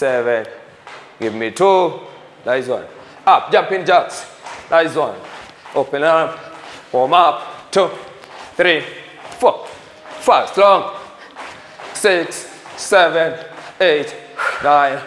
7. Give me 2. Nice one. Up, jumping jacks. Nice one. Open up. Warm up. 2, 3, 4, 5. Strong. 6, 7, 8, 9.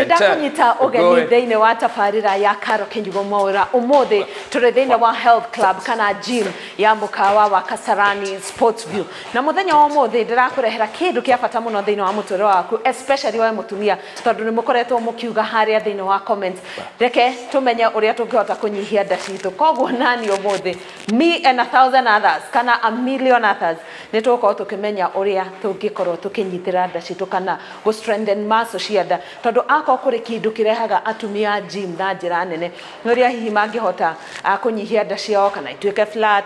Ndakunyita ũgeni thĩinĩ wa tabarĩra ya Karo Kinyugo Mwaura. Ũmũthĩ tũrĩ thĩinĩ wa Health Club kana gym ya mũkawa wa Kasarani Sports View. Na mũthenya wa ũmũthĩ ndĩrakũrehera kĩndũ kĩa bata mũno thĩinĩ wa mũtũrĩre waku, especially we mũtumia, tondũ nĩ mũkoretwo mũkiuga harĩa thĩinĩ wa comments. Reke tũmenye ũrĩa tũngĩhota kũnyihia nda citũ. Koguo nani ũmũthĩ, me and 1,000 others kana a million others, nĩ tũgũkorwo tũkĩmenya ũrĩa tũngĩkorwo tũkĩnyitĩra nda citũ kana gũ strengthen muscle cia nda, tondũ akorwo kũrĩ kĩndũ kĩrehaga atumia gym na njĩra nene nĩ ũrĩa hihi mangĩhota kũnyihia nda ciao kana ituĩke flat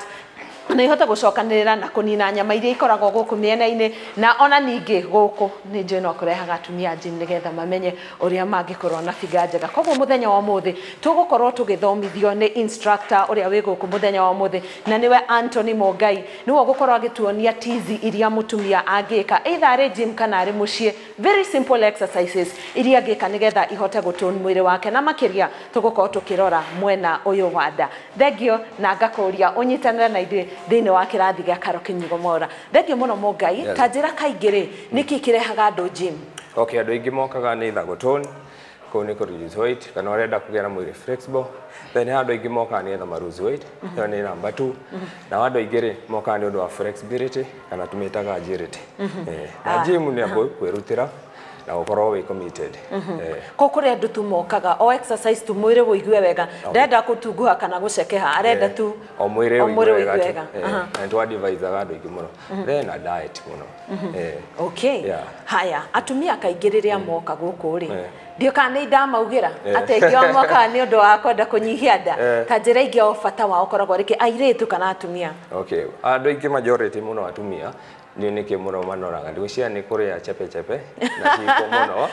na ihote gũcokanĩrĩra na kũnina nyama iria ikoragwo gũkũ mĩena-inĩ, na ona ningĩ gũkũ nĩ njũĩ no kũrehaga atumia gym nĩgetha mamenye ũrĩa mangĩkorwo na figa njega. Koguo mũthenya wa ũmũthĩ tũgũkorwo tũgĩthomithio nĩ instructor ũrĩa wĩ gũkũ mũthenya wa ũmũthĩ, na nĩwe Anthony Mongai. Nĩwe ũgũkorwo agĩtuonia tizi iria mũtumia angĩka either arĩ gym kana arĩ mũciĩ, very simple exercises iria angĩka nĩgetha ihote gũtone mwĩrĩ wake, na makĩria tũgũkorwo tũkĩrora mwena ũyũ wa nda. Thengio na ngakũria ũnyitanĩre na ithuĩ thĩinĩ wa kĩrathi gĩa Karo Kinyugo Mwaura. Thengio mũno Mongai. Yes. Ta njĩra kaingĩ rĩ, nĩkĩ kĩrehaga andũ gym? Okay, andũ aingĩ mokaga nĩ either gũtone, kũu nĩ kũ reduce weight, kana ũrenda kũgĩa na mwĩrĩ flexible. Then andũ aingĩ mokaga nĩgetha ma lose weight, ĩyo nĩ number 2. Na andũ aingĩ rĩ, mokaga nĩ ũndũ wa flexibility kana tũmĩtaga agility. Na gym nĩ andũ kwĩrutĩra na gũkorwo wĩ committed. Ko kũrĩ andũ tu mokaga o exercise tu mwĩrĩ ũigue wega, ndarenda gũtunguha kana gũcekeha, arenda tu o mwĩrĩ o mwĩrĩ ũigue wega ũigue tu. wega. Na nĩ twadvisaga andũ aingĩ mũno. Then na diet mũno. Okay. Yeah. Haya, atumia kaingĩ rĩrĩa moka gũkũ rĩ, ndiũ kana nĩ ndamaugĩra atĩ aingĩ ao mokaga nĩ ũndũ wa kwenda kũnyihia nda. Ta njĩra ingĩ o bata wao ũkoragwo rĩkĩ airĩtu kana atumia? Okay, andũ aingĩ majority mũno atumia nĩ nĩkĩ mũno manoraga ndigucia nĩ kũrĩa chepe chepe na ciko mũno,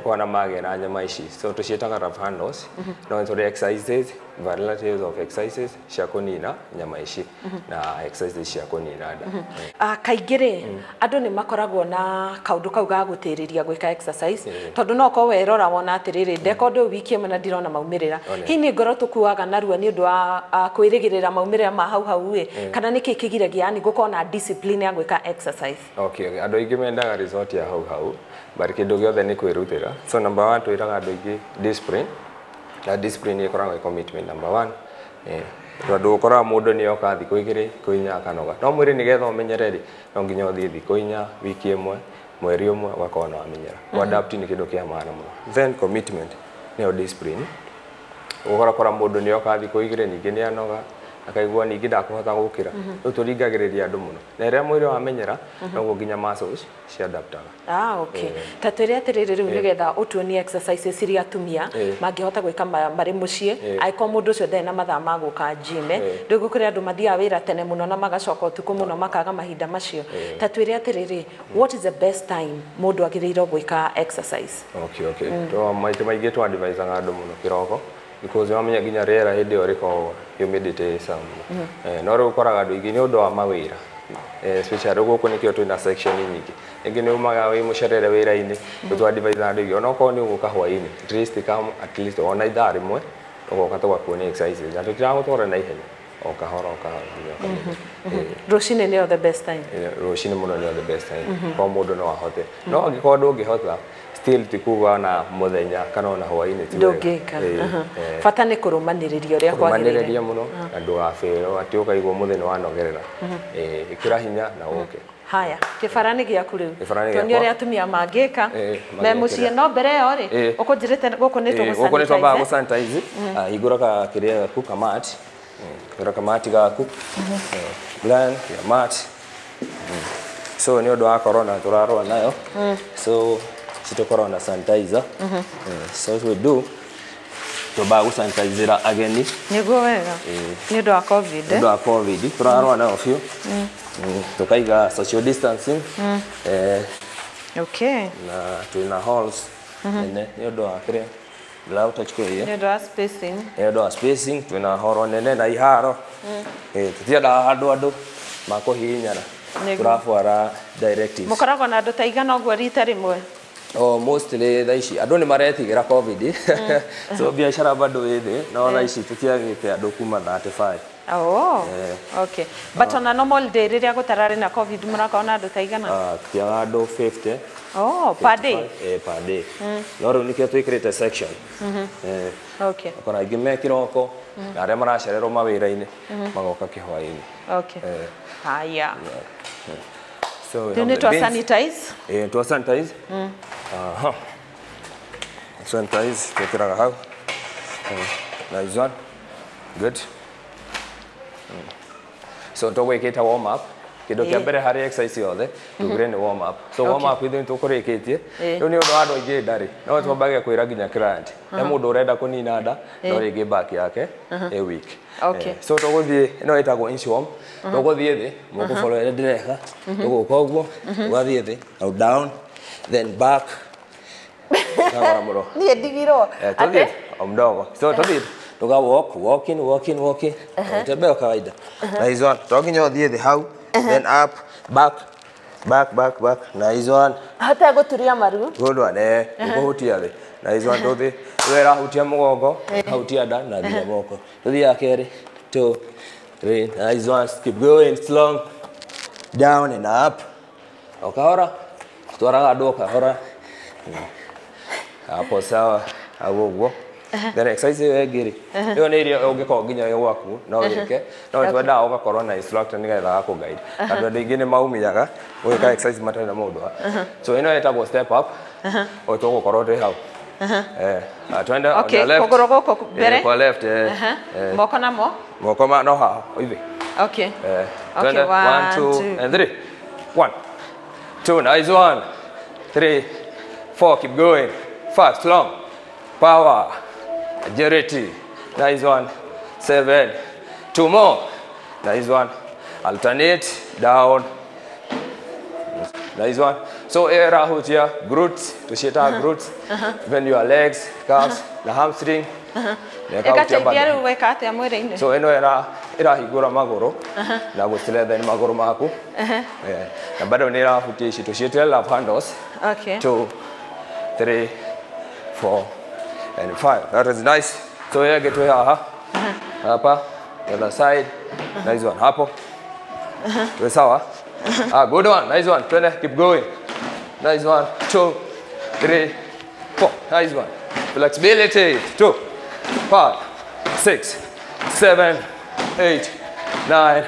ũkona magĩa na nyama ici, so tũciĩtaga rough handles. No nĩ tũrĩ exercises, varieties of exercises cia kũnina nyama ici na exercises cia kũnina nda. Kaingĩ rĩ, andũ nĩ makoragwo na kaũndũ kau ga gũtĩrĩria gwĩka exercise, tondũ no ũkorwo werora wona atĩrĩrĩ, ndeka ũndũ ũyũ wiki ĩmwe na ndirona maumĩrĩra. Hihi nĩ ngoro tũkuaga narua nĩ ũndũ wa kwĩrĩgĩrĩra maumĩrĩra ma hau hau ĩ, kana nĩkĩ kĩgiragia yani gũkorwo na discipline ya gwĩka exercise? Okay, andũ aingĩ mendaga result ya hau hau, but kĩndũ gĩothe nĩ kwĩrutĩra. So number 1 twĩraga andũ aingĩ discipline, na discipline ĩkoragwo ĩ commitment number 1. Tondũ ũkoraga mũndũ nĩ oka thikũ 2, thikũ 4 akanoga. No mwĩrĩ nĩgetha ũmenyere rĩ, no nginya ũthiĩ thikũ 4, wiki ĩmwe, mweri ũmwe, ũgakorwo nĩ wamenyera. Kũ-adapt nĩ kĩndũ kĩa maana mũno. Then commitment nĩyo discipline. Ũgakora mũndũ nĩ oka thikũ 2, ningĩ nĩ anoga, akaigua ningĩ ndakũhota gũkĩra. Rĩu tũringagĩrĩria andũ mũno. Na rĩrĩa mwĩrĩ wamenyera, noguo nginya muscles ciadaptaga. Okay. Ta twĩre atĩrĩrĩ rĩu nĩgetha ũtuonie exercises iria atumia mangĩhota gwĩka marĩ mũciĩ, angĩkorwo mũndũ ũcio ndarĩ na mathaa ma gũka gym. Rĩu kũrĩ andũ mathiaga wĩra tene mũno na magacoka ũtukũ mũno makaga mahinda macio. Ta twĩre atĩrĩrĩ, what is the best time mũndũ agĩrĩirwo gwĩka exercise? Okay, okay. To maita maingĩ twadvisaga andũ mũno kĩroko, because wamenya nginya rĩera hĩndĩ ĩyo rĩkoragwo humidity ĩ sawa mũno. No rĩu ũkoraga andũ aingĩ nĩ ũndũ wa mawĩra. Especially gũkũ nĩkĩo twĩna section nyingĩ. Rĩngĩ nĩ umaga wĩ mũcerere wĩra-inĩ, rĩu twadvisaga andũ aingĩ onokorwo nĩ ũgũka hwaĩ-inĩ, at least come at least ona ithaa rĩmwe, ũgoka tũgakuonia exercises. Na tũtiragũtwara na ihenya, o kahora o kahora nginya ũkamenya. Rũcinĩ nĩyo the best time. Rũcinĩ mũno nĩyo the best time. Korwo mũndũ no ahote. No angĩkorwo ndũngĩhota, still ti kuga ona mũthenya kana ona hwaĩ-inĩ ti wega. Ndũngĩka. Bata nĩ kũrũmanĩrĩria ũrĩa kwagĩrĩire. Kũrũmanĩrĩria mũno na ndũgabĩrwo atĩ ũkaigua mũthenya wanogerera. Ĩkĩra hinya na ũke. Haya, kĩbara nĩ gĩaku rĩu. Kĩbara nĩ Tuonie gĩakwa. ũrĩa atumia mangĩka me Mangĩkĩra. mũciĩ, no mbere ĩyo rĩ, ũkũnjĩrĩte gũkũ nĩ Gũkũ nĩ twambaga tũgũ-sanitize. gũ-sanitize. Hingũra ka kĩrĩa gaku kamat. Hingũra kamati gaku. Blend ya mat. So nĩ ũndũ wa corona tũrarũa nayo. So citũkorwo na sanitizer. So what we do, twambaga gũsanitizĩra ageni. Nĩguo wega. Nĩ ũndũ wa COVID. Nĩ ũndũ wa COVID tũrarũa nayo biũ. Tũkaiga social distancing. Okay. Na twĩna halls nene nĩ ũndũ wa kĩrĩa Bila utachukua hiyo. Nĩ ũndũ wa spacing. Nĩ ũndũ wa spacing twĩna horo nene na iharo. Tũtiendaga handũ andũ makũhihinyana. Nĩguo. Tũrabuara directives. Mũkoragwo na andũ ta igana ũguo rita rĩmwe? Oh, mostly thaa ici andũ nĩ maretigĩra COVID. So biacara bado ĩ thĩ, no thaa ici tũtiagĩte andũ kuma 35. Oh, okay. But on a normal day rĩrĩa gũtararĩ na COVID mũrakorwo na andũ ta igana? Tũtiagaga andũ 50. Oh, per day? Per day. No rĩu nĩkĩo twĩkĩrĩte section. Okay. Ũkora aingĩ me kĩroko na arĩa maracererwo mawĩra-inĩ magoka kĩhwaĩ-inĩ. Okay. Haya. So we Rĩu have nĩ the twa beans. sanitize? Twa sanitize. Aha. Sanitize twĩkĩraga hau. Nice one. Good. So tũgwĩkĩte warm up. Kĩndũ kĩa mbere harĩ exercise yothe tugire nĩ warm up. So warm up ithuĩ tũkũrĩkĩtie. Rĩu nĩ ũndũ wa andũ aingĩ ndarĩ no twambage kwĩra nginya client he mũndũ ũrenda kũnina nda no rĩngĩ back yake ĩ weak. So tũgũthiĩ ĩno ĩtagwo inchworm. Tũgũthiĩ thĩ mũkũfollow ĩrĩa ndĩreka, tũgũka ũguo ũgathiĩ thĩ now down then back. Kagora mũno. Niĩ ndigirwo. Tũthiĩ o mdogo. So tũthiĩ tuga walk walking walking walking tembea kawaida. Nice one. To nginya ũthiĩ thĩ hau then up back back back back. Nice one. Hata gũturia maru. Good one. Ũkũhutia thĩ. Nice one. Tũthiĩ we rahutia mũgongo, hutia nda na nginya moko. Tũthiĩ ya kerĩ. 2 3. Nice one. Keep going slow. Down and up. O kahora. Twaraga andũ o kahora. Hapo sawa. Hau ũguo. Then exercise ĩyo ĩngĩ rĩ, ĩyo nĩ iria ũngĩkorwo nginya wĩ gwaku no wĩke, no twendaga ũgakorwo na instructor nĩgetha agakũ guide. Andũ aingĩ nĩ maumiaga gwĩka exercise matarĩ na mũndũ. So ĩno ĩtagwo step up, o tũgũkorwo twĩ hau. Twende on Okay, your left. kũgũrũ gũkũ mbere. Kwa left. Moko namo? Moko ma no haha hivi. Okay. Twende Okay, 1 2 and 3. 1 2, nice one. 3 4, keep going. Fast, long. Power. Agility. Nice one. 7. 2 more. Nice one. Alternate. Down. Nice one. So ĩrahutia glutes, tũciĩtaga glutes. Then your legs, calves, na hamstring. Na ĩkahutia Ĩgateithia bado. rĩu gwĩka atĩa mwĩrĩ-inĩ? So ĩno ĩrahingũra magũrũ na gũ strengthen magũrũ maku. Na bado nĩ ĩrahutia ici tũciĩtire love handles. Okay. 2 3 4 and 5. That is nice. So ĩyo ĩngĩ twĩ haha. Hapa the other side. Nice one. Hapo. Twĩ sawa? Ah, good one. Nice one. Twende, keep going. Nice one. 2 3 4. Nice one. Flexibility. 2 5 6 7 8 9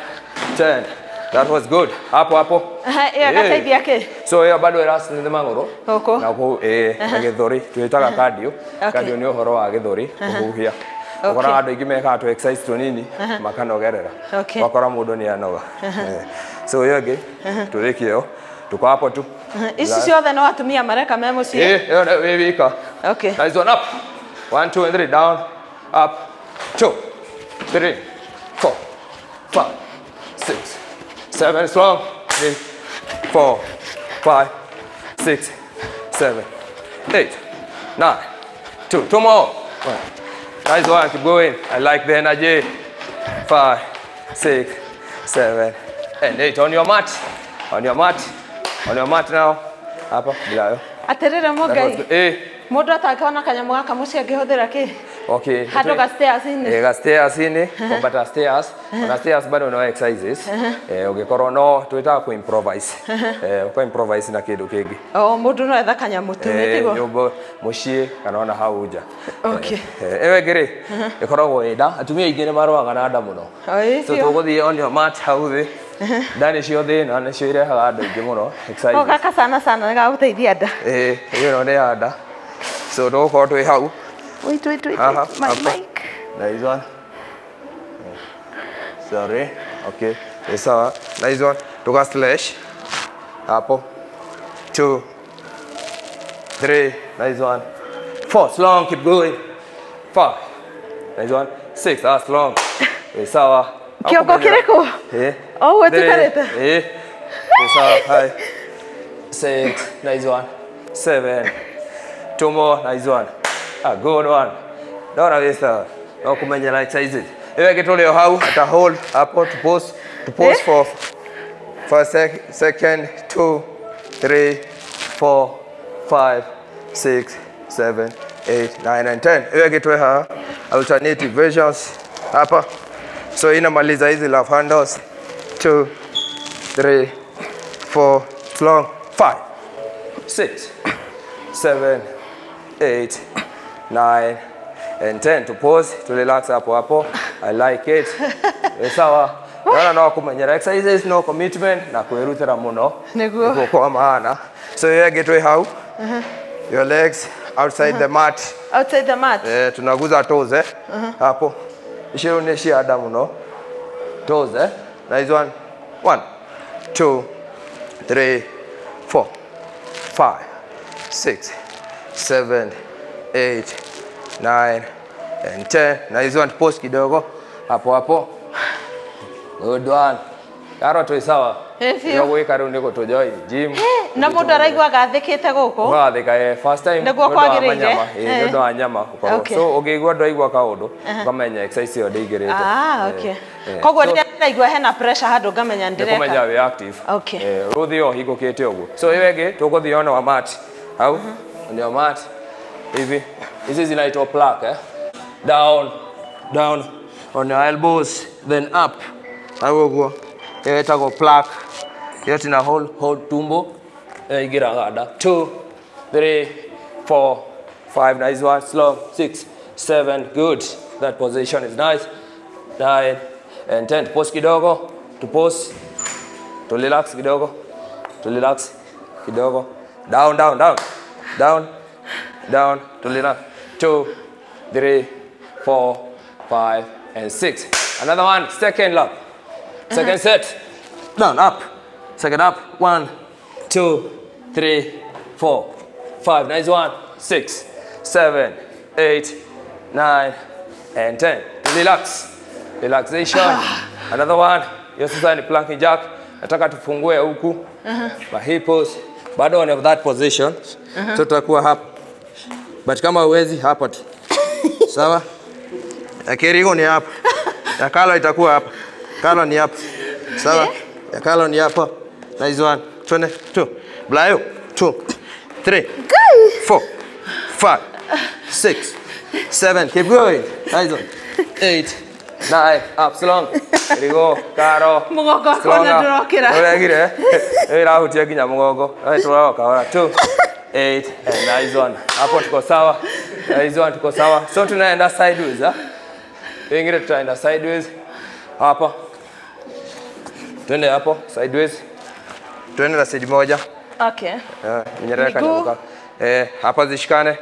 10. That was good. Hapo hapo. Ĩyo ĩgateithia kĩ? So ĩyo bado ĩrastrengthen magũrũ. Gũkũ? Na kũ na gĩthũri twĩtaga cardio. Okay. Cardio nĩ ũhoro wa gĩthũri kũhuhia. Ũkoraga andũ aingĩ mekaga tũ exercise tũnini makanogerera. Okay. Ũgakora mũndũ nĩ anoga. So ĩyo ĩngĩ tũrĩkie ĩyo. Tuko hapo tu. Ici ciothe no atumia mareka me mũciĩ? Ĩyo nĩ wĩ wika. Okay. Nice one. Up. 1 2 and 3. Down. Up. 2 3 4 5 6 7. Strong. 3 4 5 6 7 8 9 2. 2 more. 1. Nice one. Keep going. I like the energy. 5 6 7 and 8. On your mat. On your mat. On your mat now. Hapa bila yo. Atĩrĩrĩ That was Mũngai. good. Mũndũ atangĩona kanyamũ gaka mũciĩ angĩhũthĩra kĩ? Okay. Handũ ga stairs-inĩ. Ga stairs-inĩ, kwambata stairs. Ona stairs bado no exercises. Ũngĩkorwo no twĩtaga kũ improvise. Ũka improvise na kĩndũ kĩngĩ. O mũndũ no etha kanyamũ tu nĩ tiguo? Nyũmba mũciĩ kana ona hau nja. Okay. Ĩyo ĩngĩ rĩ, ĩkoragwo ĩ nda. Atumia aingĩ nĩ marũaga na nda mũno. Ĩĩ, So biũ. tũgũthiĩ on your mat hau thĩ. Nda nĩcio thĩna, nĩcio irehaga andũ aingĩ mũno. O Exercises. gaka sana sana nĩ gagũteithia nda. Ĩno nĩ ya nda. So tũgũkorwo twĩ hau. Wait, wait, wait, Aha, wait. My hapa. mic. Nice one. Sorry. Okay. Ni sawa. Nice one. Tuka slash. Hapo. 2 3. Nice one. 4. Slow. Keep going. 5. Nice one. 6. That's long. Ni sawa. Kĩongo kĩrĩkũ? O ũguo tũikarĩte? Ni sawa. Hai. 6. Nice one. 7. 2 more. Nice one. Ah, good one. Ndona wĩ sawa. No kũmenyera exercises. Ĩyo ĩngĩ tũrĩ o hau ata hold hapo to pause to pause for a second 2 3 4 5, 6, 7, 8, 9 and 10. Hiyo kitwe ha alternative versions hapa. So inamaliza hizi love handles. 2, 3, 4, long, 5, 6, 7, 8, 9 and 10. To pause, to relax hapo hapo. I like it. Sawa. Naona no kumenyera exercises, no commitment na kwirutira muno. Niguo. Kwa maana. So hiyo getwe how? Your legs outside the mat. Outside the mat. Tunaguza toes hapo. Icio ni cia nda muno. Toes Nice one. 1, 2, 3, 4, 5, 6, 7, 8, 9 and 10. Nice one. Pause kidogo. Hapo hapo. Good one. Karo tu sawa. Yo gwika riu ni gutujoin gym. Na mundu araigua gathikite guku. Gathika first time. Niguo kwagiriire. Ni undu wa nyama gukorwo. So ungiigua ndwaigua kaundu ukamenya exercise iyo ndĩingĩrĩte. Ah, okay. Koguo rĩrĩa ndĩraigua hena pressure handu ngamenya ndireka. Nĩkũmenya wĩ active. Okay. Rũthiĩ o hingũkĩte ũguo. So ĩyo ĩngĩ tũgũthiĩ on our mat. Hau on your mat. Hivi. Hizi zinaitwa plank Down, down on your elbows then up. Hau ũguo. Ĩyo ĩtagwo plank. Hiyo tuna hold tumbo. Ingira ganda. 2, 3, 4, 5. Nice one. Slow. 6, 7. Good. That position is nice. 9 and 10. Pause kidogo. To pause. To relax kidogo. To relax kidogo. Down, down, down. Down, down. To relax. 2, 3, 4, 5 and 6. Another one. Second lap. Second set. Down, up. Second up. 1, 2, 3, 4, 5. Nice one. 6, 7, 8, 9, and 10. Relax. Relaxation. Another one. Hiyo sasa ni planking jack. Nataka tufungue huku. My hips. Bado on that position. So tutakuwa hapa. But kama huwezi hapa tu. Sawa? Ya Kerigo ni hapa. Ya Kalo itakuwa hapa. Kalo ni hapa. Sawa? Ya Kalo ni hapa. Nice one. 2, 2. Blayo. 2, 3, 4, 5, 6, 7. Keep going. Nice one. 8, 9. Up strong. Here we go. Karo. Mugongo wakwa na ndurokira. Uregire. Irahutia nginya mugongo. Tũroka kahora. 2, 8 and nice one. Hapo tuko sawa. Nice one, tuko sawa. So tunaenda sideways, ha? Ingine tutaenda sideways. Hapa. Twende hapo sideways. Twende na side moja. Okay. Nyereka nyoka. Hapa zishikane.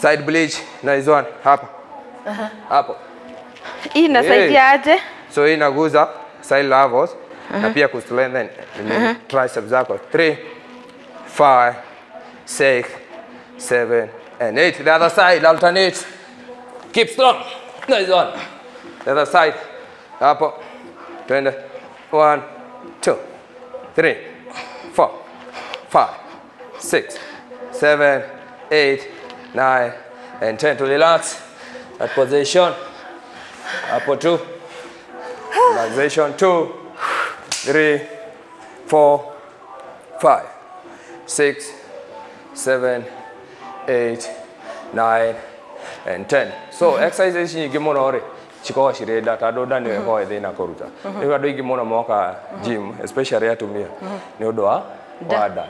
Side bridge, nice one. Hapa. Hapo. Hii inasaidia aje? So hii inaguza side levels na pia ku strengthen triceps zako. 3, 5, 6, 7 and 8. The other side, alternate. Keep strong. Nice one. The other side. Hapo. Twende. 1, 2, 3, 4, 5, 6, 7, 8, 9 and 10. To relax that position. Hapo 2. Relaxation. 2, 3, 4, 5, 6, 7, 8, 9 and 10. So exercises nyingĩ mũno rĩ cikoragwo cirĩ nda tondũ nda nĩyo ĩkoragwo ĩ thĩna kũruta. Rĩu andũ aingĩ mũno moka gym especially atumia nĩ ũndũ wa nda.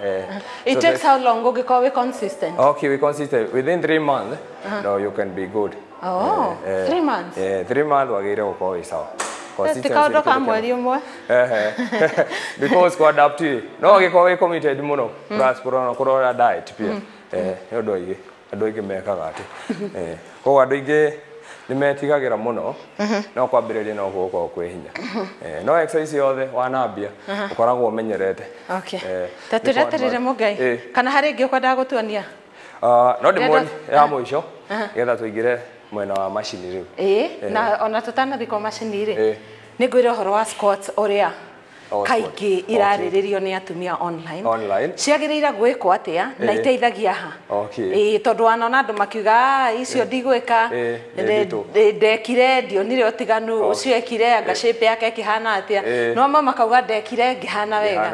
It takes how long ũngĩkorwo wĩ consistent? Okay, we consistent within 3 months. No, you can be good. Oh, 3 months. 3 months wagĩrĩire gũkorwo wĩ sawa. Ti kaũndũ ka mweri ũmwe. Because ku adapt no ũngĩkorwo wĩ committed mũno plus kũrora diet pia. Nĩ ũndũ aingĩ andũ aingĩ mekaga atĩ. Koguo andũ aingĩ nĩ metigagĩra mũno no kwambĩrĩria no gũkorwo kwĩ hinya. No exercise yothe wanambia ũkoragwo ũmenyerete. Okay. Ta tũreterere Mũngai kana harĩ ĩngĩ ũkwendaga gũtuonia? No ndĩmuonie ya mũico nĩgetha tũingĩre mwena wa macini rĩu. Na ona tũtanathiĩ kwa macini rĩ nĩ ngwĩre ũhoro wa squats ũrĩa Kaingĩ irarĩrĩrio nĩ atumia online. Online. Ciagĩrĩire gwĩkwo atĩa na iteithagia ha? Okay. Ĩĩ, tondũ wanona andũ makiuga icio ndigwĩka, ndekire ndionire ũtiganu, ũcio ekire anga shape yake ĩkĩhana atĩa, no amwe makauga ndekire ngĩhana wega.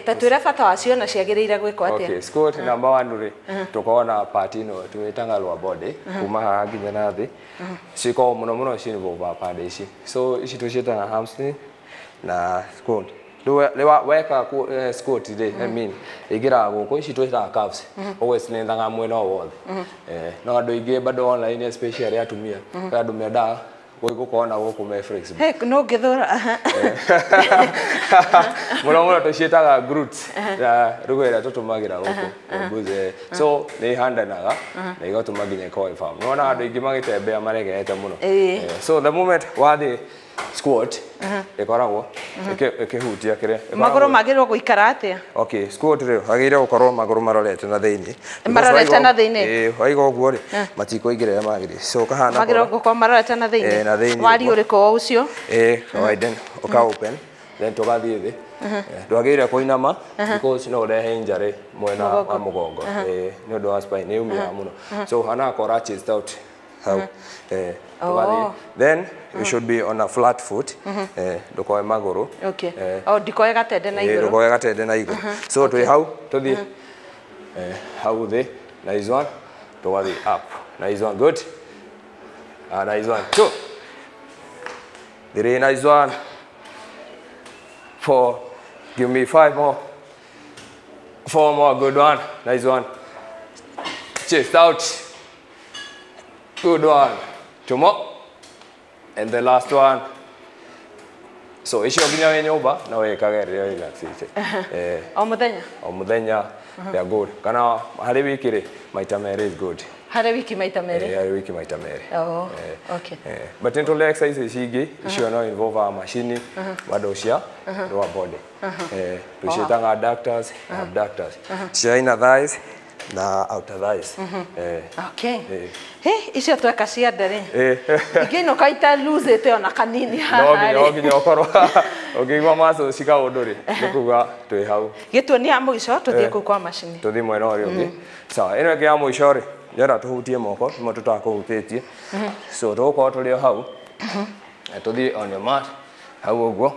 Ta twĩre bata wacio na ciagĩrĩire gwĩkwo atĩa. Okay, squat number 1 rĩ, tũkoragwo na part ĩno twĩtaga lower body kuma haha nginya na thĩ, cikoragwo mũno mũno ci involve pande ici, so ici tũciĩtaga hamstring na squat. Rĩu weka squat rĩ, I mean ĩingĩraga gũkũ, ici twĩtaga calves, ũguo cinethaga mwena o wothe. No andũ aingĩ bado online especially atumia, andũ mendaga gũkorwo na gũkũ me flexible. No ngĩthũra. Mũno mũno tũciĩtaga glutes, na rugha ĩrĩa tũtũmagĩra gũkũ. So nĩ ihandanaga na igatũma nginya ĩkorwo ĩ firm. Nĩwona andũ aingĩ magĩtembea maregete mũno. So the moment wathiĩ squat ĩkoragwo ĩkĩhutia kĩrĩa. Magũrũ magĩrĩirwo gũikara atĩa? Okay, squat rĩ wagĩrĩire gũkorwo magũrũ marorete na thĩinĩ. Marorete na thĩinĩ? Ĩĩ, waiga ũguo rĩ matikũingĩra ũrĩa magĩrĩire. So kahana magĩrĩirwo gũkorwo marorete na thĩinĩ. Na thĩinĩ. Wariĩ ũrĩkũ ũcio? Ĩĩ, widen, ũka open, then tũgathiĩ thĩ. Ndwagĩrĩire kũinama because no ũrehe injury mwena wa mũgongo. Ĩĩ, nĩ ũndũ wa spine nĩ yũmĩraga mũno. So ũhanaga kora chest out hau. Tũgathiĩ. Then you should be on a flat foot. Ndũkoe magũrũ. Okay. Oh, ndikoe gatende na igũrũ. Ndũkoe gatende na igũrũ. So twĩ hau tũthiĩ hau thĩ. Nice one. Tũgathiĩ up. Nice one. Good. Nice one. 2 3. Nice one. 4. Give me 5 more. 4 more. Good one. Nice one. Chest out. Good one. 2 more. And the last one. So icio nginya wĩ nyũmba no wĩkage rĩrĩa relaxĩte. O mũthenya? O mũthenya. They are good. Kana harĩ wiki rĩ maita merĩ is good. Harĩ wiki maita merĩ? Harĩ wiki maita merĩ. Oh, okay. But nĩ exercise ici ingĩ icio no involve macini bado cia lower body. Tũciĩtaga adductors, abductors. Cia inner thighs na outer thighs. Okay. Icio tweka cia nda rĩ ingĩinũka italuzĩte ona kanini haha rĩ. No nginya ũkorwo ũngĩigua muscles cikaũndũ rĩ nĩ kuga twĩ hau. Gĩtuonie ya mũico tũthiĩ kũu kwa macini. Tũthiĩ mwena ũrĩa ũngĩ. Sawa, ĩno ĩngĩ ya mũico rĩ ndĩrenda tũhutie moko nĩmo tũtakũhutĩtie. So tũgũkorwo tũrĩ o hau. Tũthiĩ on your mat hau ũguo.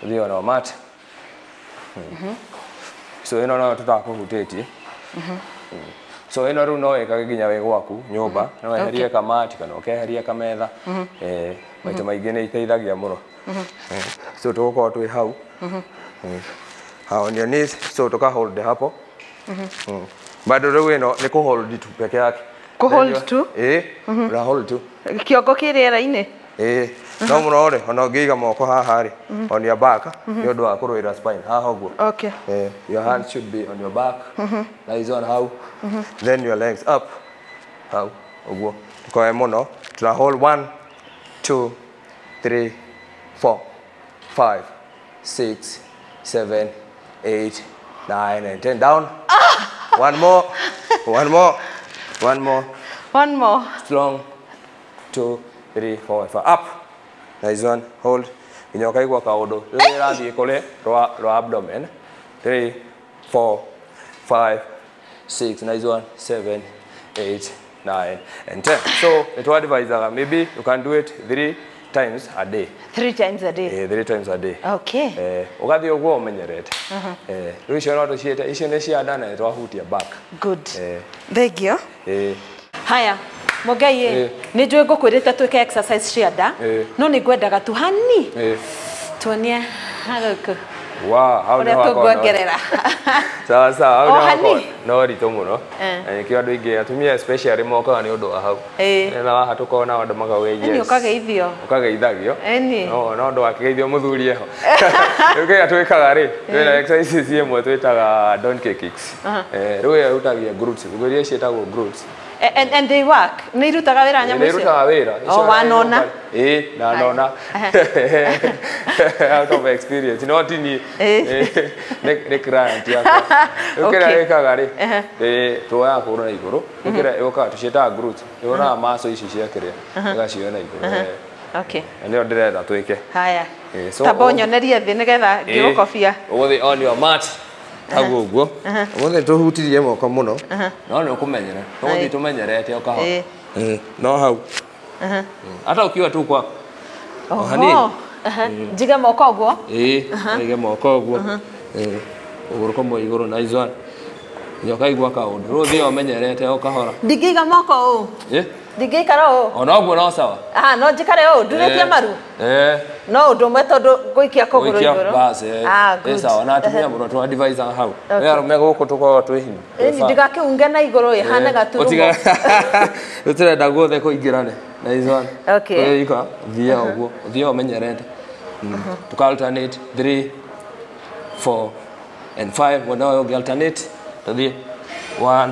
Tũthiĩ on our mat. So ĩno nayo tũtakũhutĩtie. So ĩno rĩu no wĩkage nginya wĩ gwaku nyũmba, no weherie kamati kana ũkeheria kametha. Maita maingĩ nĩ iteithagia mũno. So tũgũkorwo twĩ hau. On your knees, so tũka hold hapo. Bado rĩu ĩno nĩ kũ hold tu peke yake. Kũ hold tu? Ĩĩ, ũra hold tu. Kĩongo kĩ rĩera-inĩ? Ĩĩ, no mũno rĩ ona ũngĩiga moko haha rĩ on your back nĩ ũndũ wa kũrũĩra spine haha ũguo. Okay. Your hand should be on your back. Nice one hau. Then your legs up. Hau ũguo. Ndũkoe mũno. Tuna hold 1 2 3 4 5 6 7 8 9 and 10. Down. One more. One more. One more. One more. Strong. 2 3 4 5. Up. Nice one. Hold. Nginya ũkaigua kaũndũ. Rĩu ĩrathiĩ kũrĩ rwa abdomen. 3 4 5 6. Nice one. 7 8 9 and 10. So it advises maybe you can do it 3 times a day. 3 times a day. 3 times a day. Okay. Ũgathiĩ ũguo ũmenyerete. Rĩu icio no tũciĩte icio nĩ cia nda na nĩtwahutia back. Good. Thank you. Haya, Mũngai, nĩ njũĩ ngũkwĩrĩte twĩke exercise cia nda, no nĩ ngwendaga tu hani tuonie gũkũ. Wow, hau nĩ tũnguongerera. Sawa sawa, hau nĩ no ritũ mũno. Na nĩkĩo andũ aingĩ atumia especially mokaga nĩ ũndũ wa hau. Na waha tũkona andũ makauga yes. Nĩ ũkageithio. Ũkageithagio. No no ũndũ wakĩgeithio mũthuri eho. Rĩu kĩrĩa twĩkaga rĩ, twĩna exercises ĩmwe twĩtaga donkey kicks. Rĩu ĩyo ĩrutagia glutes, iria ciĩtagwo glutes. And they work. Nĩ irutaga wĩra nyamũ icio? Nĩ irutaga wĩra. Oh, wanona? Ĩĩ, ndanona. Out of experience. No ti niĩ. Nĩ client yakwa. Rĩu kĩrĩa ĩkaga rĩ, tuoyaga kũgũrũ na igũrũ. Rĩu kĩrĩa ĩũkaga tũciĩtaga glutes. Ĩonaga muscle ici cia kĩrĩa, ĩgacioya na igũrũ. Okay. Na nĩyo ndĩrenda twĩke. Haya. Tamba ũnyonerie thĩ nĩgetha ngĩgũkobia. Ũgũthiĩ on your mat. Hau ũguo. Ũmũthĩ tũhutirie moko mũno. No nĩ ũkũmenyera. Tũgũthiĩ tũmenyerete o kahora. No hau. Hata ukiwa tu kwako. Oho. Njige moko ũguo? Ĩĩ, njige moko ũguo. Ũgũrũ kũmwe igũrũ na izwa. Nyoka igua kaũndũ. Rĩu ũthiĩ ũmenyerete o kahora. Ndingĩiga moko ũũ? Ndingĩikara ũũ? Ona ũguo no sawa. Ah, no njikare ũũ ndurĩtie maru? No ũndũ ũmwe tondũ ngũikia kũgũrũ igũrũ. Bas, ĩ sawa. Na atumia mũno tũ advise hau. Nĩ arũme gũkũ tũkoragwo twĩ hinya. Ĩni ndigakĩunge na igũrũ ĩhane gaturumo. Tũtirenda guothe kũingĩrane. Na izwa. Okay. Ĩka thiĩ ũguo. Thiĩ ũmenyerete. Tuka alternate 3 4 and 5. Mwena ũyũ ũngĩ alternate. Tũthiĩ 1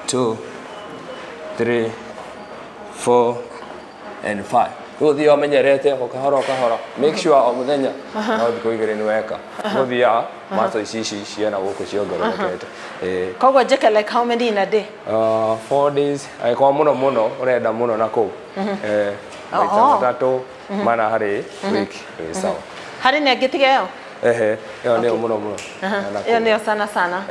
2 3 4 and 5. Rĩu ũthiĩ ũmenyerete o kahora o kahora. Make sure o mũthenya no thikũ igĩrĩ nĩ weka. Gũthiaga muscle ici ciena gũkũ ciongererekete. Koguo njĩke like how many in a day? 4 days. Angĩkorwo mũno mũno ũrenda mũno na kũu. Maita matatũ mana harĩ wiki. Sawa. Harĩ na ĩngĩ tiga ĩyo? Ehe, ĩyo nĩyo mũno mũno. Ĩyo nĩyo sana sana.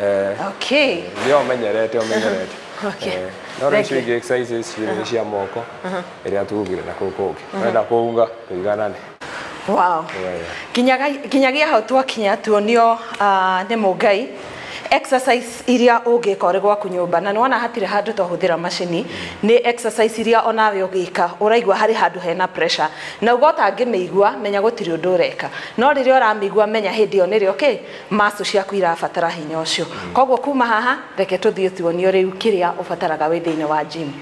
Okay. Nĩyo ũmenyerete ũmenyerete. Okay. No rĩu icio ingĩ exercises nĩ cia moko ĩrĩa tugire na kũu kũngĩ. Ũrenda kũunga tũiganane. Wow. Kinyagia hau twakinya tuonio nĩ Mũngai exercise iria ũngĩka ũrĩ gwaku nyũmba na nĩwona hatirĩ handũ twahũthĩra macini nĩ exercise iria onawe ũngĩka ũraigua harĩ handũ hena pressure na uga ũtangĩmĩigua menya gũtirĩ ũndũ ũreka no rĩrĩa ũramĩigua menya hĩndĩ ĩyo nĩrĩo kĩ muscle ciaku irabatara hinya ũcio koguo kuma haha reke tũthiĩ tuonio rĩu kĩrĩa ũbataraga wĩ thĩinĩ wa gym.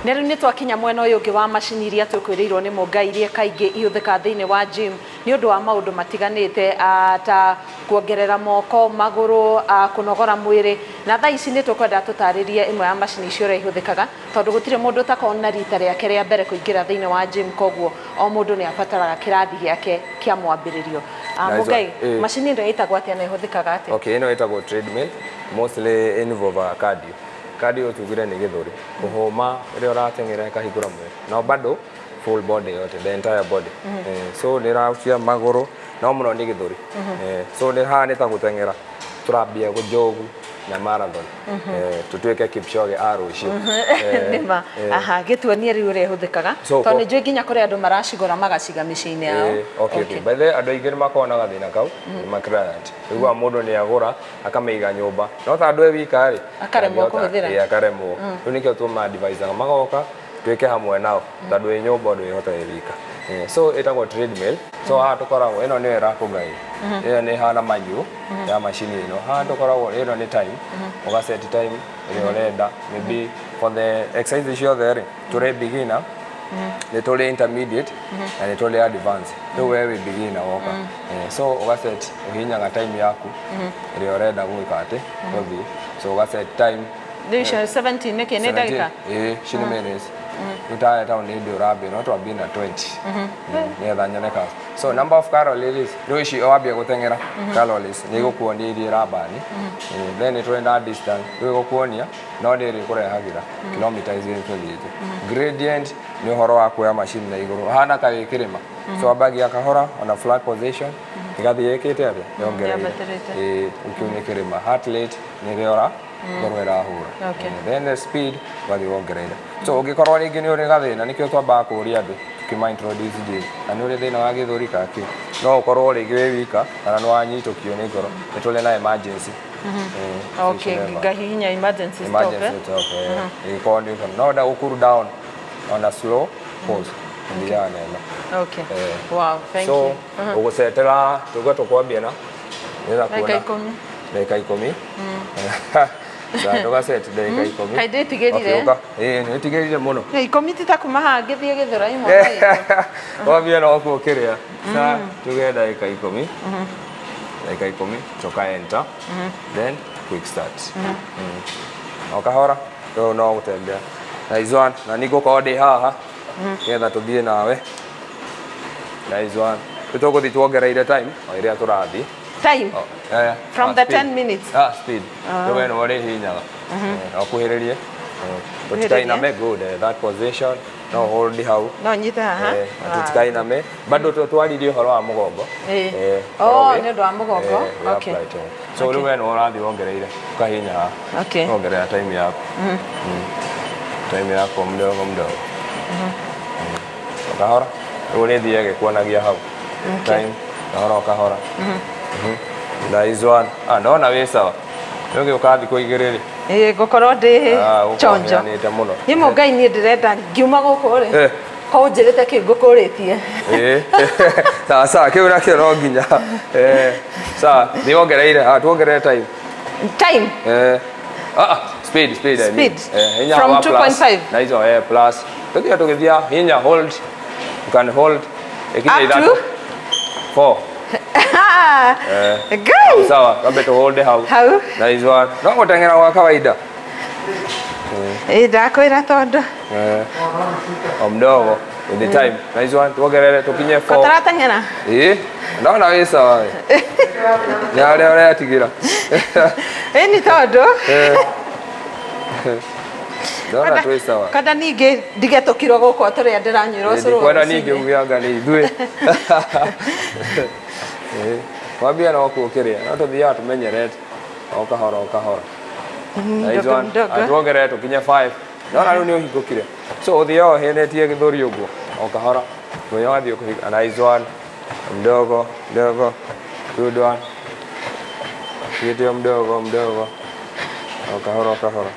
Rĩu nĩ twakinya mwena ũyũ ũngĩ wa macini iria tũkwĩrĩirwo nĩ Mũngai iria kaingĩ ihũthĩkaga thĩinĩ wa gym nĩ ũndũ wa maũndũ matiganĩte ta kuongerera moko, magũrũ, kũnogora mwĩrĩ na thaa ici nĩ tũkwenda tũtarĩrie ĩmwe ya macini icio ũrĩa ihũthĩkaga tondũ gũtirĩ mũndũ ũtakorwo na rita rĩake rĩa mbere kũingĩra thĩinĩ wa gym koguo o mũndũ nĩ abataraga kĩrathi gĩake kĩa mwambĩrĩrio. Mũngai, macini ĩno ĩtagwo atĩa na ĩhũthĩkaga atĩa? Okay, ĩno ĩtagwo treadmill, mostly involve cardio. Cardio tugire nĩ gĩthũri kũhũma rĩrĩa ũrateng'era ĩkahingũra mwĩrĩ no bado full body yote, the entire body. So nĩ ĩrahutia magũrũ no mũno nĩ gĩthũri. So nĩ haha nĩ ta gũteng'era tũrambia gũjogu na marathon tutuĩke Kipchoge a rũciũ. Nĩma. Aha, gĩtuonie rĩu ũrĩa ĩhũthĩkaga tondũ nĩ njũĩ nginya kũrĩ andũ maracigũra magaciga mĩciĩ-inĩ yao. Okay. By the way, andũ aingĩ nĩ makoragwo na gathĩna kau nĩ ma client. Ũiguaga mũndũ nĩ agũra akamĩiga nyũmba no ta andũ e wika rĩ akaremwo kũhũthĩra. Akaremwo. Rĩu nĩkĩo tũma-advisaga magoka twĩke hamwe nao tondũ wĩ nyũmba ndwĩhota wĩ wika. So ĩtagwo treadmill. So haha tũkoragwo ĩno nĩyo ĩrakũngaĩ. Ĩyo nĩ hana manual ya macini ĩno. Haha tũkoragwo ĩno nĩ time. Ũga set time ĩrĩa ũrenda. Maybe for the exercise ciothe rĩ tũrĩ beginner nĩ tũrĩ intermediate na nĩ tũrĩ advanced. Rĩu we wĩ beginner woka. So ũga set ũhihinyaga time yaku ĩrĩa ũrenda gwĩka atĩ gũthiĩ. So ũga set time. Rĩu icio 17 nĩkĩ nĩ ndagĩka? Ĩĩ, ici nĩ minutes. Rĩu ta nĩ hĩndĩ ũrambia no twambie na 20 nĩgetha nyone ka. So number of calories rĩu ici wambia gũteng'era calories nĩ igũkuonia iria ĩrabani. Then nĩ tũrenda distance rĩu ĩgũkuonia no nĩ ĩrĩkũrehagĩra kilometers iria tũthiĩte. Gradient nĩ ũhoro wa kuoya macini na igũrũ hana ta wĩ kĩrĩma. So wambagia kahora on a flat position ĩgathiĩ ĩkĩte atĩa yongereire. Kĩu nĩ kĩrĩma. Heart rate nĩ ĩrĩa ũra ngoro ĩrahũra. Then the speed ũgathiĩ wongereire. So ũngĩkorwo rĩngĩ nĩ ũrĩ gathĩna nĩkĩo twambaga kũũria andũ tũkĩma introduce gym na nĩ ũrĩ thĩna wa gĩthũri kana kĩ no ũkorwo rĩngĩ wĩ wika kana nĩ wanyitũkio nĩ ngoro nĩ tũrĩ na emergency. Okay, ngahihinya emergency stop. Emergency stop. Ĩgĩkorwo nĩ no wenda gũ cool down on a slow pause. Okay. Wow, thank you. So ũgũcetera tuge tũkwambia na nĩgetha kuona Ndagĩka ikũmi. Ndagĩka ikũmi. Ndũgaceti ndagĩka ikũmi. Kaĩ ndĩtigĩrire? Ĩĩ, nĩ ũtigĩrire mũno. Ikũmi ti ta kuma haha ngĩthiĩ Gĩthũrai mũno. Wambia na waku ũkĩrĩa. Sa tuge ndagĩka ikũmi. Ndagĩka ikũmi coka enter. Then quick start. O kahora rĩu no gũtembea. Nice one. Na nĩ ngũkorwo ndĩ haha nĩgetha tũthiĩ nawe. Nice one. Rĩu tũgũthiĩ tuongereire time o ĩrĩa tũrathiĩ. Time? From the 10 minutes? Speed. Rĩu we nĩwe ũrĩhihinyaga. No kuhĩrĩrie. Tũtikainame, good. That position. No hold hau. No nyite haha. Tũtikainame. Bado twaririe ũhoro wa mũgongo. Oh, nĩ ũndũ wa mũgongo. Okay. So rĩu we no ũrathiĩ wongereire ũkahinya haha. Okay. Wongerera time yaku. Time yako mdogo mdogo. Kahora. Rĩu nĩ thiage kuonagia hau. Time kahora kahora. Nice one. Ah, ndona wĩ sawa. Rĩu gĩũka thikũ igĩrĩ rĩ. Ĩĩ, ngũkorwo ndĩ chonjo. Mũno. Nĩ Mũngai niĩ ndĩrenda ngiuma gũkũ rĩ. Ko ũnjĩrĩte kĩ ngũkũrĩtie. Ĩĩ. Sawa sawa, kĩu nakĩo no nginya. Sawa, nĩ wongereire. Ah, tuongerere time. Time? Speed, speed. I mean. Speed. From 2.5. Na hizo plus. Tukiwa tukithia hinya hold. You can hold. Up to 4. Guys. Sawa, kambe to hold hau. Hau. Nice one. No gũteng'era gwa kawaida. Ndakwĩra tondũ. O mdogo with the time. Nice one. Tuongerere tukinye 4. Kũtarateng'era? Ĩĩ. Ndona wĩ sawa we. Nĩ harĩa ũretigĩra. Ĩĩ nĩ tondũ. Ndona twĩ sawa. Kwenda ningĩ ndige tũkirwo gũkũ tũrĩa ndĩranyuĩra ũcũrũ. Kwenda ningĩ uge anga nĩ ithuĩ. Kwambia no kũkĩrĩa, no tũthiaga tũmenyerete. O kahora o kahora. Nice one. Tuongerere tũkinye 5. Ndona rĩu nĩ ũhingũkire. So ũthiaga ũhĩnĩtie gĩthũri ũguo. O kahora. Mũthenya wathiĩ ũkũhinga. Nice one. Mdogo, mdogo. Good one. Thiĩte o mdogo, mdogo. O kahora o kahora.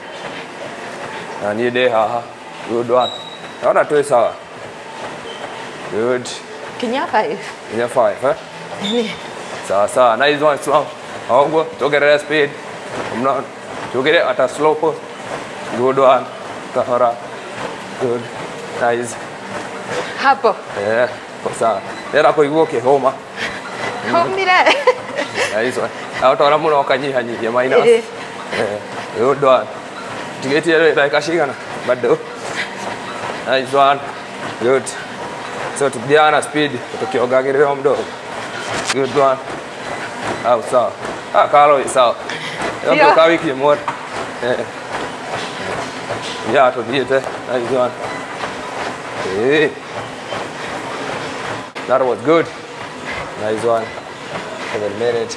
Na niĩ ndĩ haha. Good one. Ndona twĩ sawa. Good. Kinya 5. Kinya 5, eh? Sawa sawa. Nice one, slow. Ũguo, tuongerere speed. Tugere at a slow pace. Good one. Kahora. Good. Nice. Hapo. Sawa. Ndĩrenda kũigua ũkĩhũma. Hũmire. Nice one. Na ũtwara mũno ũkanyihanyihia minus. Good one. Tigĩtie ndagĩka cigana? Bado. Nice one. Good. So tuthiaga na speed tũkĩongagĩrĩra o mdogo. Good one. Au sawa. Ah, Karo sawa. Ndio wiki ĩmwe. Ya tuthiĩte. Nice one. That was good. Nice one. 7 minutes.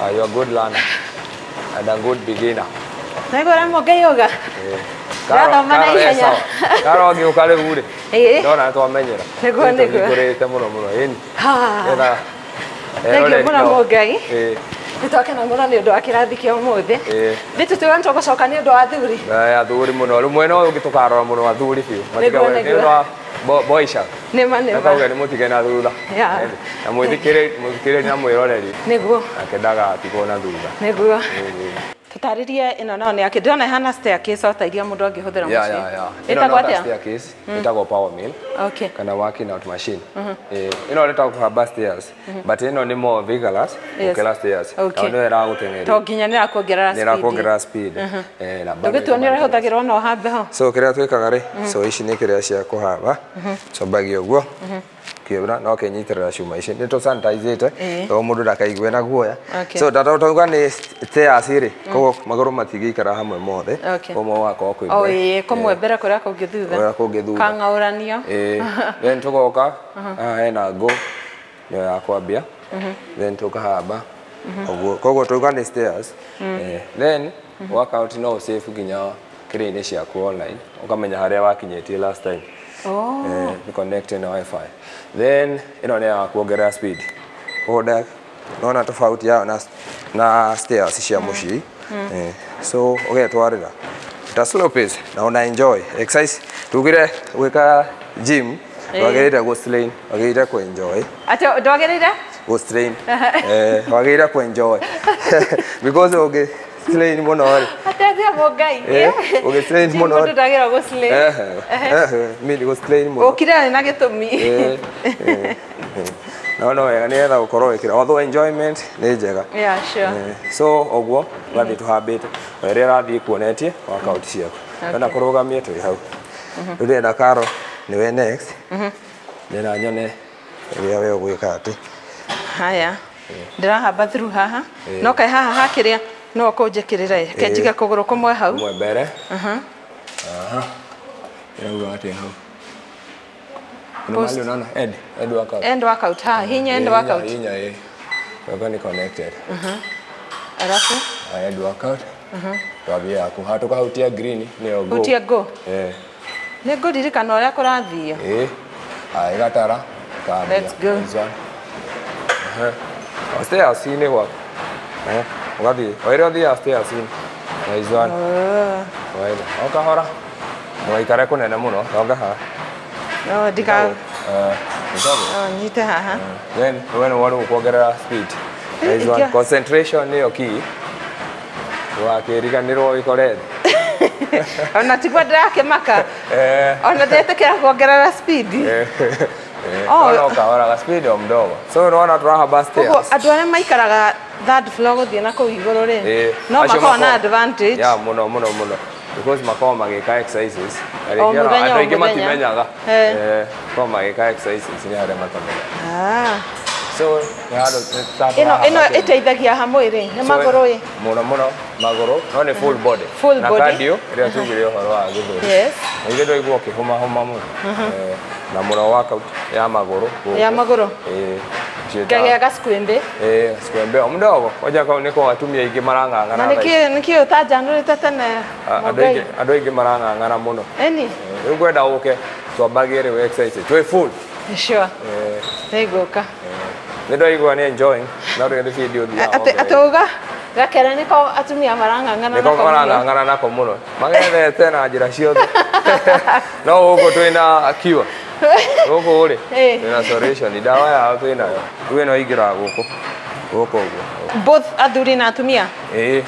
You're a good learner and a good beginner. Naigua Mũngai uga. Ndathoma na ihenya. Karo ngĩũka rĩu rĩ. Ndona nĩ twamenyera. Nĩguo nĩguo. Nĩkũrĩte mũno mũno. Ĩni. Thengiũ mũno Mũngai. Nĩ twakena mũno nĩ ũndũ wa kĩrathi kĩa ũmũthĩ. Nĩ tũtiuga nĩ tũgũcoka nĩ ũndũ wa athuri. Athuri mũno. Rĩu mwena ũyũ ũngĩ tũkarora mũno athuri biũ. Nĩguo nĩguo. Boisha. Nĩma nĩma. Nakauga nĩ mũtige na thutha. Na mwĩthikĩrĩrie na mwĩroreri. Nĩguo. Nake ndagatigwo na thutha. Nĩguo. Tũtarĩrie ĩno nayo nĩ yakĩ. Ndĩrona ĩhana staircase o ta iria mũndũ angĩhũthĩra mũciĩ. Ĩtagwo atĩa? Staircase ĩtagwo power mill. Okay. Kana working out machine. Ĩno ĩtagwo kũhamba stairs. But ĩno nĩ more vigorous gũkĩra stairs. Okay. Na nĩyo ĩragũteng'eria. To nginya nĩ ĩrakuongerera speed. Nĩ ĩrakuongerera speed. Na ndũgĩtuonie ũrĩa ĩhũthagĩrwo no ũhambe ho. So kĩrĩa twĩkaga rĩ, so ici nĩ kĩrĩa cia kũhamba. Twambagia ũguo. Kĩũra no kĩnyitĩrĩra cuma ici. Nĩ tũ-sanitize-ĩte to mũndũ ndakaigue na guoya. So tauga nĩ stairs rĩ, koguo magũrũ matingĩikara hamwe mothe. Kũmwe gũgakorwo kwĩ mbere. Ĩĩ, kũmwe mbere kũrĩa kũngĩ thutha. Kũrĩa kũngĩ thutha. Kang'aũranio. Then tũgoka haha hena ngũ nĩyo ya kwambia. Then tũkahamba ũguo. Koguo tauga nĩ stairs. Then workout no ũsave nginya kĩrĩa-inĩ ciaku online. Ũkamenya harĩa wakinyĩtie last time. Connect na Wi-Fi. Then ĩno nĩ ya kuongerera speed. Koguo nona tofauti yao na stairs cia mũciĩ. So ũgetwarĩra ta slow pace na una enjoy exercise. Tugire gwĩka gym wagĩrĩire gũ strain, wagĩrĩire kũ enjoy. Atĩ ndwagĩrĩire? Gũ strain. Wagĩrĩire kũ enjoy. Because ũngĩ strain mũno rĩ. Ateithia Mũngai. Ũngĩ strain mũno. Mũndũ ndagĩrĩirwo gũ strain. Mimi gũ strain mũno. Ũkire na gĩtũmi. No no wega nĩgetha gũkorwo wĩkĩra. Although enjoyment nĩ njega. Yeah, sure. So ũguo ũgathiĩ tũhambĩte. Ĩrĩa ĩrathiĩ kuonetie workout ciaku. Wenda kũrũgamia twĩ hau. Rĩu ndĩrenda Karo nĩwe next. Ndĩrenda nyone ũrĩa we ũgwĩka atĩ. Haya. Ndĩrahamba through haha. No kaĩ haha hakĩrĩa No kũnjĩkĩrĩra ĩ. Kenjige kũgũrũ kũmwe hau. Kũmwe mbere. Aha. Aha. Ĩrauga atĩa hau? Kuna mahali unaona end workout. End workout. Ha, hinya end workout. Hinya eh. Kwa ni connected. Alafu end workout. Twambia kuhatukahutia green nĩyo go. Hutia go. Eh. Nĩ ngũririkana ũrĩa kũrathio. Eh. Haya gatara. Kambia. Let's go. Aha. Stairs-inĩ gwaku. Eh, ũgathiĩ. Oire ũthiaga stairs-inĩ. Nice one. Waida. O kahora. Ndũgaikare kũnene mũno. Ronga haha. No, ndika. Eh, nyite haha. Then we nĩ wona kuongerera speed. Nice one. Concentration nĩyo key. Wakĩriganĩrwo wĩkore thĩ. Ona tiguo ndĩrakĩmaka. Ona ndetĩkĩra kuongerera speed. Oh, kahora speed o mdogo. So unaona turahamba stairs. Koguo andũ arĩa maikaraga third floor gũthiĩ na kũu igũrũ rĩ, no makorwo na advantage. Yeah, mũno mũno mũno. Because makoragwo magĩka exercises. Andũ aingĩ matimenyaga. Makoragwo magĩka exercises nĩ arĩa matamenyaga. Ah. So ĩno ĩteithagia ha mwĩrĩ nĩ magũrũ ĩ. Mũno mũno magũrũ no nĩ full body. Full body. Na cardio ĩrĩa tugire ũhoro wa gĩthũri. Yes. Na ithuĩ ndwaigua ũkĩhũma hũma mũno. Na mũno workout ya magũrũ. Ya magũrũ. Ngagĩa gacumbĩ. Eh, skwembe o mdogo. Oja kau nĩko atumia aingĩ marang'ang'ana. Na nĩkĩ ũtanjanũrĩte tene? Andũ aingĩ marang'ang'ana mũno. Ĩni. Rĩu ngwenda ũke twambagie rĩu exercise. Twĩ full. Sure. Nĩngũka. Nĩ ndaigua nĩ enjoying. No rĩu nĩ video thiaga. Atĩ uga gakere nĩko atumia marang'ang'ana nako. Nĩko marang'ang'ana nako mũno. Magethete na njĩra ciothe. No gũkũ twĩna cure. Gũkũ rĩ twĩna solution ndawa yao twĩnayo. Rĩu ĩno ĩingĩraga gũkũ. Gũkũ ũguo. Both athuri na atumia? Ĩĩ.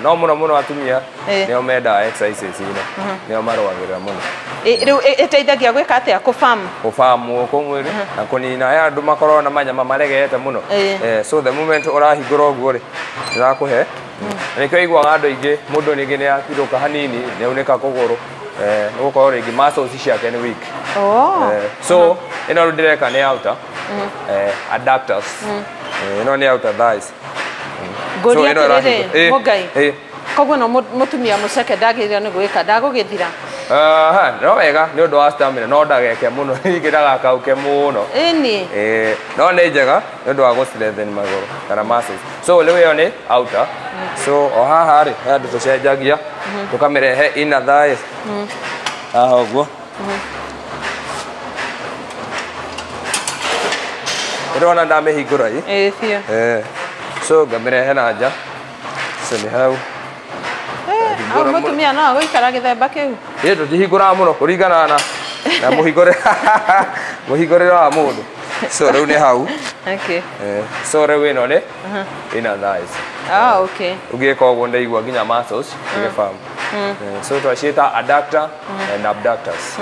No mũno mũno atumia nĩo mendaga exercises ino. Nĩo marũagĩrĩra mũno. Rĩu ĩteithagia gwĩka atĩa? Kũfarm? Kũfarm gũkũ mwĩrĩ na kũnina aya andũ makoragwo na manyama maregete mũno. So the moment ũrahingũra ũguo rĩ, ĩrakũhe. Na nĩkĩo ũiguaga andũ aingĩ mũndũ ningĩ nĩ akirũka hanini nĩ aunĩka kũgũrũ. Nĩ gũkorwo rĩngĩ muscles ciake nĩ weak. So ĩno rĩu ndĩreka nĩ outer adductors. Ĩno nĩ outer thighs. Ngũria atĩrĩrĩ, Mũngai, koguo no mũtumia mũceke ndagĩrĩirwo nĩ gwĩka ndagũgĩthira? Aha, no wega nĩ ũndũ wa stamina no ndageke mũno ningĩ ndagakauke mũno. Ĩni. No nĩ njega nĩ ũndũ wa gũ strengthen magũrũ kana muscles. So rĩu ĩyo nĩ outer. So o haha rĩ, he handũ tũcenjagia tũkamĩrehe inner thighs. Haha ũguo. Ĩrona ndamĩhingũra ĩ? Ĩ biũ. So ngamĩrehe na nja. So nĩ hau. Au mũtumia no agũikara gĩthemba kĩu? Ĩ tũtihingũraga mũno kũringana na mũhingũrĩre wa mũndũ. So rĩu nĩ hau. Okay. So rĩu ĩno nĩ inner thighs. Ah, okay. Ũngĩka ũguo ndaigua nginya muscles igĩfarm. So twaciĩta adductor and abductors.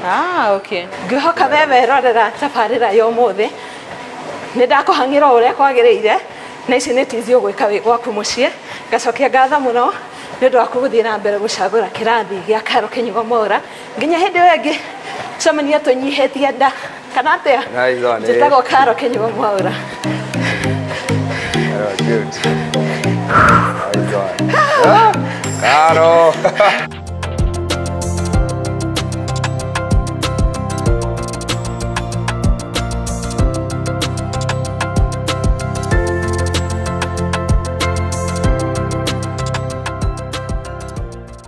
Ah, okay. Ngĩhoka we werorera tabarĩra ya ũmũthĩ nĩ ndakũhang'ĩra ũrĩa kwagĩrĩire na ici nĩ tizi ũgwĩka wĩ gwaku mũciĩ. Ngacokia ngatho mũno nĩ ũndũ waku gũthiĩ na mbere gũcagũra kĩrathi gĩa Karo Kĩnyugo Mwaũra nginya hĩndĩ ĩyo ĩngĩ tũcemanie tũnyihĩtie nda kana atĩa? Njĩtagwo Karo Kĩnyugo Mwaũra. Good. Nice one. Karo.